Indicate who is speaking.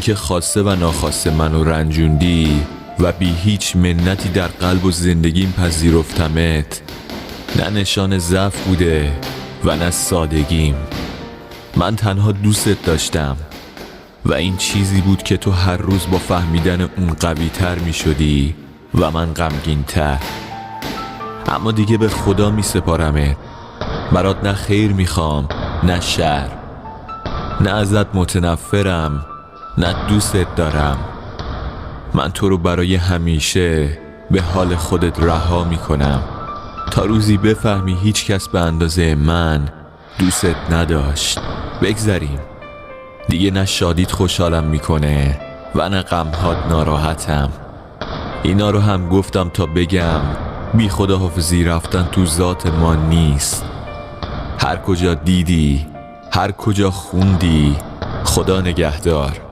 Speaker 1: اینکه خواسته و ناخواسته منو رنجوندی و بی هیچ منتی در قلب و زندگیم پذیرفتمت، نه نشان ضعف بوده و نه سادگیم. من تنها دوستت داشتم و این چیزی بود که تو هر روز با فهمیدن اون قوی تر می شدی و من غمگین تر. اما دیگه به خدا می سپارمت. برات نه خیر می خوام نه شر، نه ازت متنفرم نه دوستت دارم. من تو رو برای همیشه به حال خودت رها می کنم تا روزی بفهمی هیچ کس به اندازه من دوستت نداشت. بگذریم دیگه، نه شادیت خوشحالم میکنه و نه غمهات ناراحتم. اینا رو هم گفتم تا بگم بی خداحافظی رفتن تو ذات ما نیست. هر کجا دیدی، هر کجا خوندی، خدا نگهدار.